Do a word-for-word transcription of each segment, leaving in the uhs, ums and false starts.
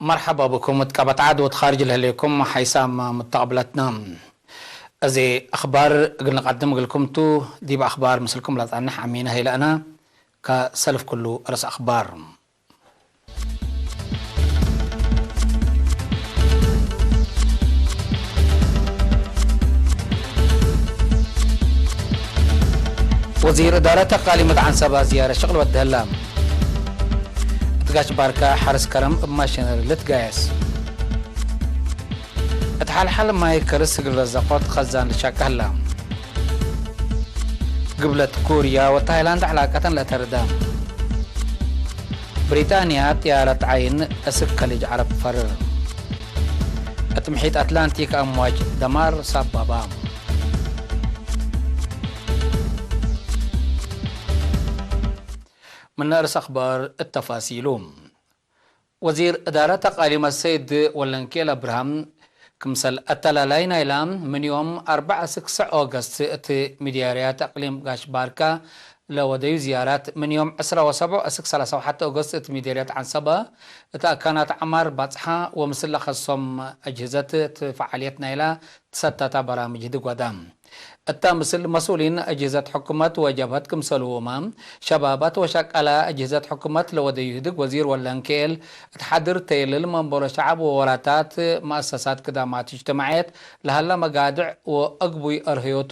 መርሐባ ብኩም እት ቀበት ዐድ ወእት ኻርጅ ለህሌኩም ሐይሳም ሙተቅብለትና። እዚ አኽባር እግል ንቀድም እግልኩም ቱ። ዲብ አኽባር ምስልኩም ለጸንሕ አሚነ ሀይለአና። ከሰልፍ ኩሉ ርዕስ አኽባር። ወዚር እዳረት አቃሊም እት ዐንሰበ ዝያረት ሽቅል ወደህላ። እት ጋሽ ባርካ ሐርስ ከረም እብ ማሽነሪ ልትጋየስ። እት ሐልሐል ማይ ከርስ እግል ረዘቆት ከዛን ልሻቀ ህላ። ግብለት ኮርያ ወታይላንድ ዐላቀተን ለተርደ። ብሪጣንያ ጥያረት ዐይን እስክ ከሊጅ ዐረብ ፈርር። እት ምሒጥ አትላንቲክ አምዋጅ ደማር ሳባባ። ምን ርእስ አኽባር እተፋሲሉ። ወዚር እዳረት አቃሊም አሰይድ ወለንኬል አብርሃም፣ ክምሰል አተላላይ ናይላ፣ ምን ዮም አርበዕ እስክ ሰዕ ኦገስት እት ሚዳርያት አቅሊም ጋሽ ባርካ ለወደዩ ዝያራት፣ ምን ዮም ዕስራ ወሰብዕ እስክ ሰላሳ ወሐተ ኦገስት እት ሚዳርያት ዐንሰበ እት አካናት ዐማር ባጽሓ፣ ወምስል ለከሶም አጅህዘት እት ፈዓልየት ናይላ ትሰተተ በራምጅ ህድግ ወደ። እተ ምስል መስኡሊን አጅህዘት ሕኩመት ወጀብሀት ክምሰልሁመ፣ ሸባባት ወሸቀለ አጅህዘት ሕኩመት ለወደዩ ህድግ ወዚር ወለንኬል፣ እት ሐድር ተይልል መንበሮ ሸዐብ ወወራታት መአሰሳት ክዳማት እጅትማዕየት ለሀለ መጋድዕ ወአግቡይ አርህዮቱ፣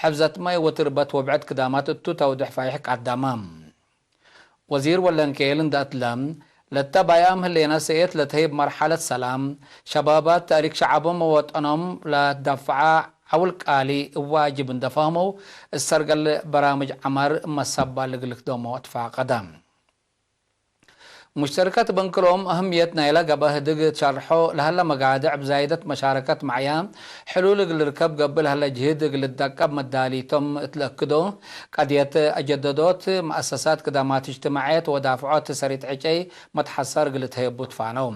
ሕፍዘት ማይ ወትርበት ወብዕድ ክዳማት እቱ ተውድሕ ፋይሕ ቀደመ። ወዚር ወለንኬል እንደ እትለ፣ ለተ ባይአም ህሌነ ሰኤት ለተህይብ መርሐለት ሰላም፣ ሸባባት ተእሪክ ሸዐቦም ወወጠኖም ለትደፍዐ ዐውል ቃሊ እብ ዋጅብ እንደ ፈህመው፣ እሰርገል በራምጅ ዐማር መሰባል እግል ልክደሞ ትፋቀደ። ሙሽተርከት በንክሎም አህምየት ናይለ ገበ ህድግ ትሸርሖ ለሀለ መጋድዕ ብዛይደት መሻረከት መዕያ ሕሉል እግል ልርከብ ገብእ ለሀለ ጅህድ እግል ልትደቀብ መዳሊቶም እት ለአክዶ፣ ቀድየት አጀደዶት መአሰሳት ክዳማት እጅትማዕየት ወዳፍዖት ሰሪት ዕጨይ መትሐሰር እግል ልትሀየቡ ትፋነው።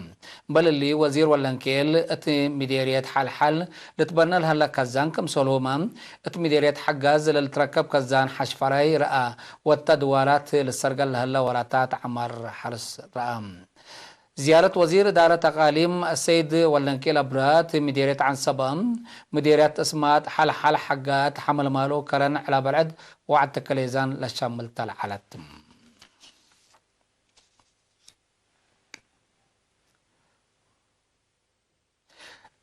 እምበል እሊ፣ ወዚር ወለንኬል እት ሚዴርየት ሐልሐል ልትበነ ለሀለ ከዛን ክምሰልሁመ፣ እት ሚዴርየት ሐጋዝ ለልትረከብ ከዛን ሐሽፈራይ ረአ፣ ወተ ድዋራት ልሰርገል ለሀለ ወራታት ዐማር ሐርስ ረአ። ዝያረት ወዚር እዳረት አቃሊም አሰይድ ወለንኬል አብርሃት፣ ምዴርየት ዐንሰበ፣ ምዴርየት እስማጥ፣ ሐልሐል ሐጋት፣ ሐመልማሎ፣ ከረን፣ ዕላ በልዐድ ወዐድ ተከሌዛን ለሻምል ተለዐለት።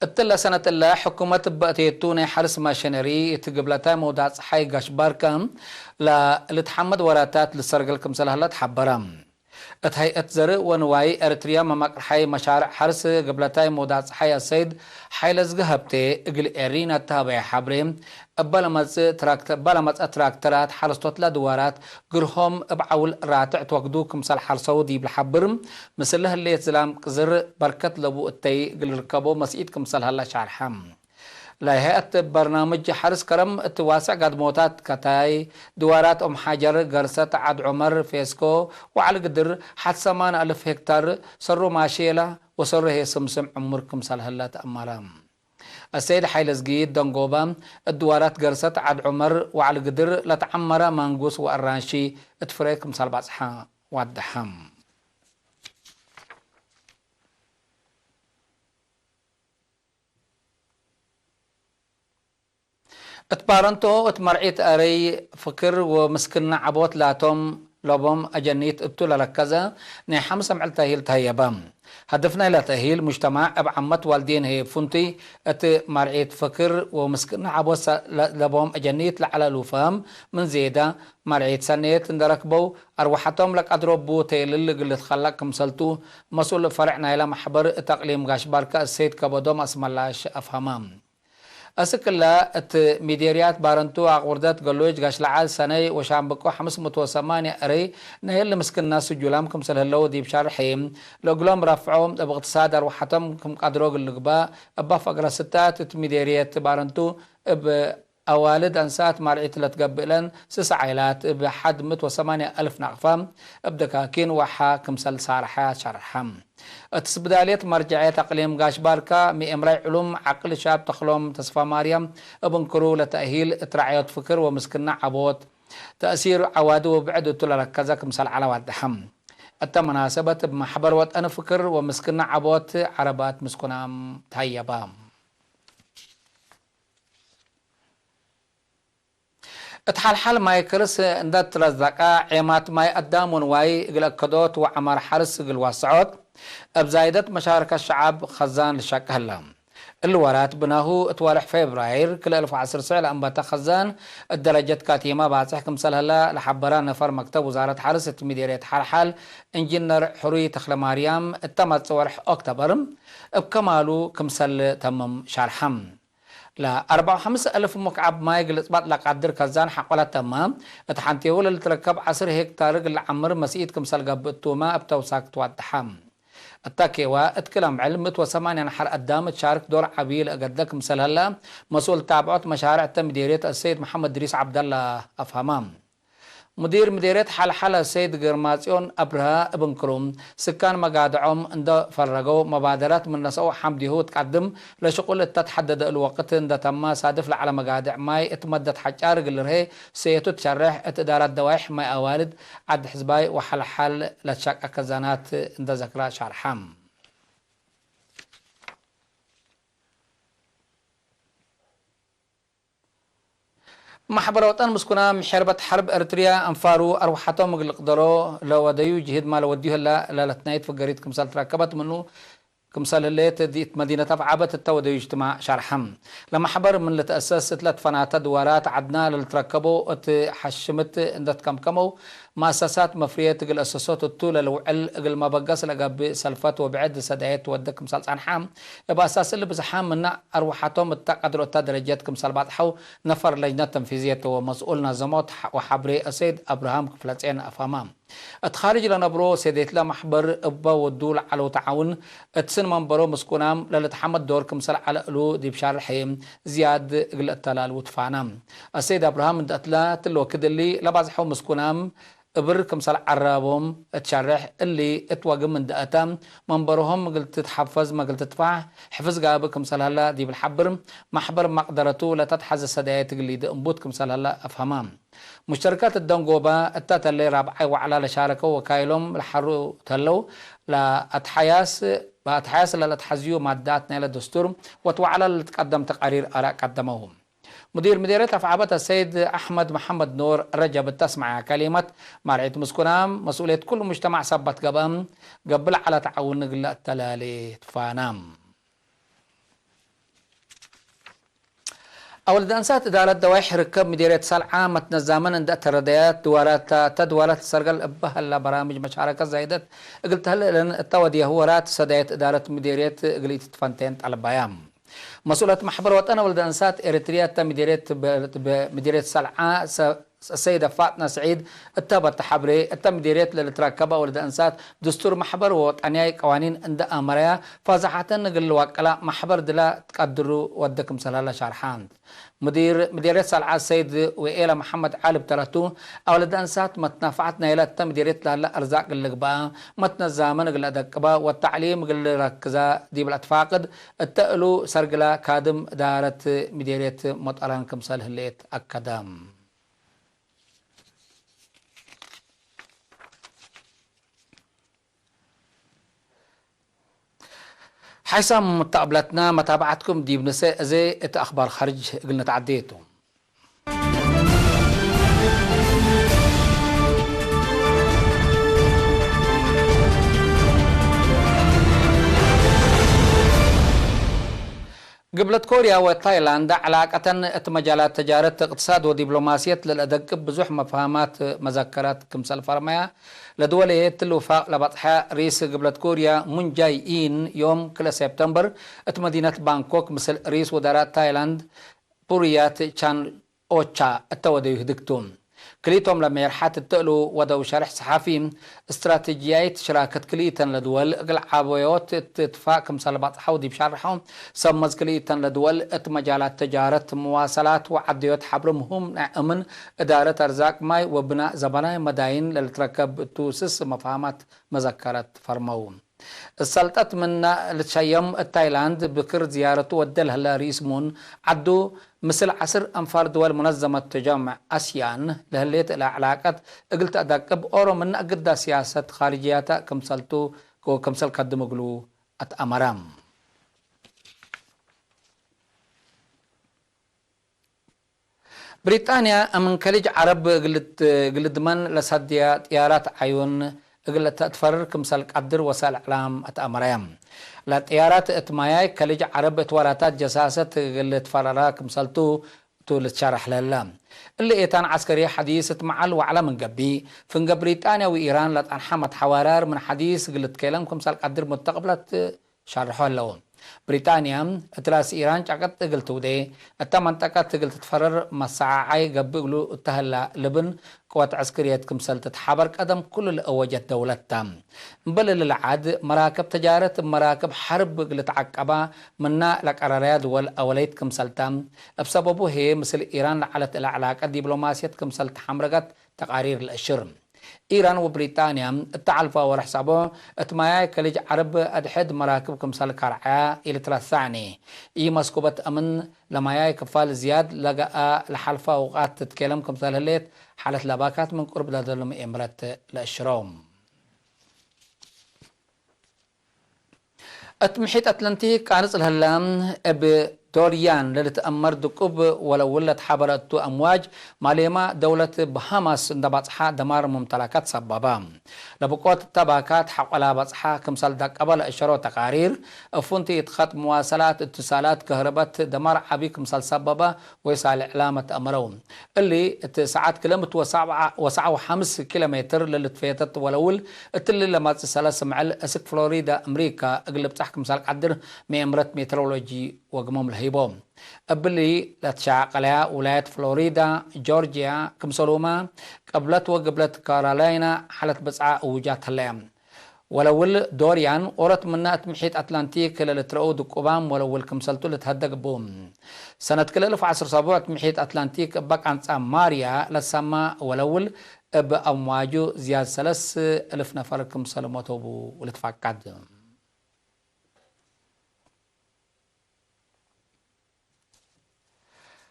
እትለ ሰነት እለ ሕኩመት እበ እቴቱ ናይ ሐርስ ማሸነሪ እት ግብለታይ መውዳዕ ጸሓይ ጋሽ ባርከ ለልትሐመድ ወራታት ልሰርገል ክምሰል ሀለ ተሐበረ። እት ሀይአት ዘርእ ወንዋይ ኤረትርያ መማቅርሓይ መሻርዕ ሐርስ ግብለታይ መውዳዕ ጸሓይ አሰይድ ሓይለዝጊ ሀብቴ እግል ኤሪና እተ ሀበየ ሐብሬ፣ እበ ለመጽእ ትራክተ-፣ እበ ለመጽአ ትራክተራት ሐረስቶት ለድዋራት ግርሆም እብ ዐውል ራትዕ ትወክዱ ክምሰል ሐርሰው ዲብ ለሐብር፣ ምስል ለህሌት ዝላም ቅዝር በርከት ለቡ እተይ እግል ልርከቦ መስኢት ክምሰል ሀለ ሻርሐ። ለሀይአት በርናምጅ ሐርስ ከረም እት ዋስዕ ጋድሞታት ከታይ፣ ድዋራት ኦም ሐጀር፣ ገርሰት ዐድ ዑመር፣ ፌስኮ ወዐሊ ግድር ሐድ ሰማን አልፍ ሄክታር ሰሩ ማሼላ ወሰሩ ህዬ ስምስም ዕሙር ክምሰል ህለ ተአመረ። አሰይድ ሓይለዝጊ ደንጎበ፣ እት ድዋራት ገርሰት ዐድ ዑመር ወዐሊ ግድር ለተዐመረ ማንጉስ ወአራንሺ እት ፍሬ ክምሰል ባጽሐ ዋደሐ። እት ባረንቶ እት መርዒት አረይ ፍክር ወምስክና ዐቦት ላቶም ለቦም አጀኒት እቱ ለረከዘ ናይ ሐምስ አምዕል ተእሂል ተህየበ። ሀደፍ ናይለ ተእሂል ሙጅተማዕ እብ ዓመት ዋልዴን ህዬ ፍንቱይ እት መርዒት ፍክር ወምስክና ዐቦት ሰ-፣ ለ-፣ ለቦም አጀኒት ለዐለ ሉፈም ምን ዜዳ መርዒት ሰኔት እንደ ረክበው አርወሐቶም ለቀድሮ ቡ ተይልል እግል ልትከለቅ ክምሰልቱ መስኡል ፈርዕ ናይለ መሕበር እት አቅሊም ጋሽ ባርከ እሰይድ ከበዶም አስመላሽ አፍሀመ። አስክ እለ፣ እት ሚዴርያት ባረንቱ፣ አቅብርደት፣ ገሎጅ፣ ጋሽ ለዓል፣ ሰነይ ወሻምብቆ ሐምስ ምእት ወሰማንያ እረይ ናይ እሊ ምስክናት ስጁላም ክምሰል ህለው ዲብ ሸርሕ፣ ለእግሎም ረፍዖ፣ እብ እቅትሳድ አርወሐቶም ክም ቀድሮ እግል ልግባእ፣ እበ ፈቅረት ስታት እት ሚዴርየት ባረንቱ፣ እብ አዋልድ አንሳት ማርዒት ለትገብእ ለን ስስ ዓይላት፣ እብ ሐድ ምእት ወሰማንያ አልፍ ናቅፋ እብ ደካኪን ወሐ ክምሰል ሳርሐ ሸርሐ። እት ስብዳልየት መርጀዕየት አቅሊም ጋሽ ባርካ፣ ምኤምራይ ዕሉም ዓቅል ሻብ ተክሎም ተስፋማርያም እብ እንክሩ፣ ለተእሂል እት ረዐዮት ፍክር ወምስክና ዐቦት፣ ተእሲር ዐዋዲ ወብዕድ እቱ ለረከዘ ክምሰል ዐለ ዋደሐ። እተ መናሰበት እብ መሕበር ወጠን ፍክር ወምስክነ ዐቦት ዐረባት ምስኩናም ተሀየባ። እት ሐልሐል ማይ ክርስ እንደ ትለዘቀ፣ ዔማት ማይ አዳም ወንዋይ እግል አከዶት ወዐማር ሐርስ እግል ዋሰዖት፣ እብ ዛይደት መሻረከት ሸዐብ ከዛን ልሸቅ ህለ። እሊ ወራት ብናሁ፣ እት ወርሕ ፌብራይር ክልኤ አልፍ ወዐስር ስዕ ለአንበተ ከዛን እት ደረጀት ካቲመ ባጽሕ ክምሰል ህለ ለሐበረ ነፈር መክተብ ውዛረት ሐርስ እት ምዴርየት ሐልሐል እንጂነር ሕሩይ ተክለማርያም፣ እተ መጽእ ወርሕ ኦክተበር እብ ከማሉ ክምሰል ተምም ሻርሐ። ለአርበዕ ወሐምስ አልፍ ሙክዓብ ማይ እግል ልጽባጥ ለቃድር ከዛን ሐቆለት ተመ፣ እት ሐንቴሁ ለልትረከብ ዐስር ሄክታር እግል ለዐምር መስኢት ክምሰል ገብእ እቱመ እብ ተውሳክ ትዋደሐ። እተ ኬዋ እት ክል አምዕል ምእት ወሰማንያ ነሐር አዳም እት ሻርክ ዶር ዐቢ ለእገድለ ክምሰል ህለ፣ መስኡል ታብዖት መሻርዕ እተ ምዴርየት አሰይድ መሐመድ እድሪስ ዐብደላ አፍሀመ። ሙዲር ምዴርየት ሐልሐለ ሰይድ ግርማጽዮን አብርሃ እብ እንክሩ፣ ስካን መጋድዖም እንደ ፈረገው መባደራት ምን ነሰአው ሐምዲሁ እት ቀድም ለሽቁል እተ ተሐደደ እሉ ወቅት እንደ ተመ ሳድፍ ለዐለ መጋድዕ ማይ እት መደት ሐጫር እግል ልርሄ ሰየቱ ትሸሬሕ እት እዳራት ደዋይሕ ማይ አዋልድ ዐድ ሕዝባይ ወሐልሐል ለትሸቀ ከዛናት እንደ ዘክራ ሻርሐ። መሕበር ወጠን ምስኩናም ሔርበት ሐርብ ኤርትርያ አንፋሩ አርወሐቶም እግል ልቅደሮ ለወደዩ ጅህድ ማል ወድዩ ህላ ለለትናይት ፍገሪት ክምሰል ትረከበት ምኑ ክምሰል ህሌት ዲት መዲነት አፍዓበት እተ ወደዩ እጅትማዕ ሻርሐም። ለመሕበር ምን ልትአሰስ እት ለትፈናተ ድዋራት ዐድና ለልትረከቦ እት ሐሽምት እንደ ትከምከመው መአሰሳት መፍርየት እግል አሰሶት እቱ ለልውዕል እግል መበገስ ለገብእ ሰልፈት ወብዕድ ሰዳየት ትወደ ክምሰል ጸንሐ። እብ አሳስ እሊ ብዝሓም ምነ አርወሐቶም እተ ቀድሮ እተ ደረጀት ክምሰል ባጽሐው ነፈር ለጅነት ተንፊዝየት ወመስኡል ናዘሞት ወሐብሬ አሰይድ አብርሃም ክፍለጼን አፍሀመ። እት ካርጅ ለነብሮ ሴዴትለ መሕበር እበ ወዱ ለዐለው ተዓውን እት ስን መንበሮ ምስኩናም ለልትሐመድ ዶር ክምሰል ዐለ እሉ ዲብ ሻርሕ ዝያድ እግል እተላልዉ ትፋነ። አሰይድ አብርሃም እንደ እትለ ትል ወክድ እሊ ለባዝሐው ምስኩናም እብር ክምሰል ዐራቦም እት ሸሬሕ እሊ እት ወግም እንደ አተ፣ መንበርሆም እግል ትትሐፈዝ መግል ትትፋሕ፣ ሕፍዝ ጋብእ ክምሰል ሀለ ዲብ ለሐብር፣ መሕበር መቅደረቱ ለተትሐዘ ሰዳየት እግል ሊደ እንቡት ክምሰል ሀለ አፍሀመ። ሙሽተርከት እደንጎበ እተ ተሌ ራብዓይ ወዕላ ለሻረከው ወካይሎም ለሐሩ ተለው፣ ለአትሐያስ፣ በአትሐያስ ለለትሐዝዩ ማዳት ናይለ ደስቱር ወትወዕላ ለልትቀደም ተቃሪር አራእ ቀደመው። ሙዲር ምዴርየት አፍዓበት አሰይድ አሕመድ መሐመድ ኑር ረጀብ እተ አስመዐያ ከሊመት፣ ማርዒት ምስኩናም መስኡልየት ኩሉ ሙጅተማዕ ሰበት ገብአም፣ ገብእ ለዐለ ተዓውን እግል ለአተላሌ ትፋናም። አወልድ አንሳት እዳረት ደዋይሕ ርከብ ምዴርየት ሰልዓ መትነዛመን እንደ አተረደያት ድዋራት፣ ተድዋራት ሰርገል እበ ሀላ በራምጅ መሻረከት ዛይደት እግል ተህለ እለን እተ ወድየሁ ወራት ሰዳየት እዳረት ምዴርየት እግል ኢትትፈንቴን ጠለባያም። መስኡለት መሕበር ወጠን ወልደ እንሳት ኤረትርያ እተ ምዴርየት በ-፣ በ-፣ ምዴርየት ሰልዓ ሰ-፣ ሰይደ ፋጥነ ስዒድ እተ በተ ሐብሬ፣ እተ ምዴርየት ለልትረከበ ወልደ እንሳት ድስቱር መሕበር ወወጠንያይ ቀዋኒን እንደ አመረያ ፋዛሐተን እግል ልዋቀላ መሕበር ድላ ትቀድሩ ወደ ክምሰል ሀለ ሻርሓን። ሙዲር ምዴርየት ሰልዓ ሰይድ ወኤለ መሐመድ ዓሊ ብተለቱ፣ አውለደ እንሳት መትናፈዐት ናይለ እተ ምዴርየት ላለ አርዛቅ ልግበአ፣ መትነዛመን እግል አደቅበ ወተዕሊም እግል ልረክዘ ዲብ ለአትፋቅድ እተ እሉ ሰርግላ ካድም እዳረት ምዴርየት መጠረን ክምሰል ህሌት አከደ። ሓይሳም ሙተአብለትና መታብዐትኩም ዲብ ንሰ እዜ እት አኽባር ኸርጅ እግል ንትዐዴ ቱ። ግብለት ኮርያ ወታይላንድ ዐላቀተን እት መጃላት ተጃረት፣ እቅትሳድ ወዲብሎማስየት ለለአደቅብ ብዙሕ መፍሀማት መዘከራት ክምሰል ፈርመያ። ለድወለየ እትሊ ውፋቅ ለበጽሐ ርኢስ ግብለት ኮርያ ሙን ጃይ ኢን፣ ዮም ክልኤ ሴፕተምበር እት መዲነት ባንኮክ ምስል ርኢስ ውደራእ ታይላንድ ፑርያት ቻን ኦቻ እተ ወደዩ ህድግ ቱ። ክልኢቶም ለሜርሐት እተ እሉ ወደው ሸርሕ ሰሓፊ፣ እስትራቴጂያይት ሽራከት ክልኢተን ለድወል እግል ዓበዮት እት እትፋቅ ክምሰል ባጽሐው ዲብ ሸርሖ፣ ሰብ መዝ ክልኢተን ለድወል እት መጃላት ተጃረት፣ መዋሰላት ወዐደዮት ሐብር ምህም ናይ እምን፣ እዳረት አርዛቅ ማይ ወብናእ ዘበናይ መዳይን ለልትረከብ እቱ ስስ መፍሀማት መዘከረት ፈርመው። እት ሰልጠት ምነ ልትሸየም እት ታይላንድ ብክር ዝያረቱ ወደ ለህለ ርኢስ ሙን ዐዱ፣ ምስል ዐስር አንፋር ድወል ሙነዘመት ተጀምዕ አስያን ለህሌት እለ ዕላቀት እግል ተአዳቅብ ኦሮ ምነ እግዳ ሲያሰት ካርጅያተ ክምሰልቱ ወክምሰል ከድም እግሉ አትአመረ። ብሪጣንያ ምን ከሊጅ ዐረብ እግል፣ እግል ድመን ለሰድያ ጥያራት ዐዩን እግል ተአትፈርር ክምሰል ቀድር ወሳእል እዕላም አትአመረየ። ለጥያራት እት ማያይ ከሊጅ ዐረብ እት ወራታት ጀሳሰት እግል ትፈረራ ክምሰልቱ ቱ ልትሸረሕ ለህለ። እሊ ኤታን ዐስከሪ ሐዲስ እት መዓል ወዕለ ምን ገብእ፣ ፍንገ ብሪጣንያ ወኢራን ለጠንሐ መትሐወራር ምን ሐዲስ እግል ልትኬለም ክምሰል ቀድር ሙተቅብለት ሸርሖ ህለው። ብሪጣንያ፣ እት ራስ ኢራን ጨቅጥ እግል ትውዴ፣ እተ መንጠቀት እግል ትትፈረር መሰዓዓይ ገብእ እግሉ እተ ህላ ልብን ቅወት ዐስክርየት ክምሰል ትትሓበር ቀደም ኩሉ ለአወጀት ደውለት ተ። እምበል እሊ ለዐድ፣ መራክብ ተጃረት እብ መራክብ ሐርብ እግል ልትዐቀባ ምና ለቀረረያ ድወል አወለይት ክምሰል ተ። እብ ሰበቡ ህዬ፣ ምስል ኢራን ለዐለት እለ ዕላቀት ዲብሎማስየት ክምሰል ተሐምረገት ተቃሪር ለአሽር። ኢራን ወብሪጣንያ እተ ዐልፋ ወርሕ ሳብዕ እት ማያይ ከሊጅ ዐረብ አድሕድ መራክብ ክምሰል ከርዐያ ኢልትረሳዕኒ። ኢመስኩበት አምን ለማያይ ክፋል ዝያድ ለገአ ለሐልፈ አውቃት ትትኬለም ክምሰል ህሌት፣ ሓለት ለባካት ምን ቅሩብ ለደሉ ምኤምረት ለአሽረው። እት ምሒጥ አትላንቲክ ቃንጽ ለህለ እብ ዶርያን ለልትአመር ድቁብ ወለውል ለትሓበረ እቱ አምዋጅ፣ ማሌማ ደውለት በሃማስ እንደ ባጽሓ ደማር ሙምተላካት ሰበበ። ለብቆት እተ ባካት ሐቆላ በጽሓ ክምሰል ደቀበ ለእሸሮ ተቃሪር፣ እፉንቲ እት ኸጥ መዋሰላት፣ እትሳላት፣ ከህርበት ደማር ዐቢ ክምሰል ሰበበ ወይሳል እዕላም አትአመረው። እሊ እት ሰዓት ክለ ምእት ወሰብዓ ወሐምስ ኪሎ ሜትር ለልትፈየተት ወለውል፣ እትሊ ለመጽእ ሰለስ ምዕል እስክ ፍሎሪዳ እምሪካ እግል ልብጸሕ ክምሰል ቀድር መኤምረት ሜትሮሎጂ ወግሞም ለህይቦ። እብሊ ለትሸቀለያ ውላየት ፍሎሪዳ፣ ጆርጅያ፣ ክምሰሉመ ቅብለት ወግብለት ካሮላይና ሐለት ብጽዓ እውጃት ህለያ። ወለውል ዶርያን ኦሮት ምነ እት ምሒጥ አትላንቲክ ለልትረኡ ድቁባም ወለውል ክምሰልቱ ልትሀደግ ቡ። ሰነት ክልኤ እልፍ ወዐስር ሰቡዕ እት ምሒጥ አትላንቲክ እበ ቃንጻ ማርያ ለሰማ ወለውል እብ አምዋጁ ዝያድ ሰለስ እልፍ ነፈር ክምሰል ሞተው ቡ ልትፋቀድ።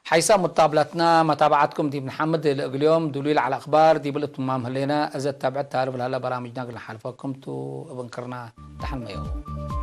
ሓይሳም ሙታብለትና መታብዓትኩም ዲብ ንሓምድ። ለእግል ዮም ዱሉይ ለዐለ አኽባር ዲብ ልእትማም ህሌነ። እዘ ተብዕት ታርፍ ለሀለ በራምጅና እግል ነሓልፈኩም ቱ እብ እንክርና። ደሐን መየው።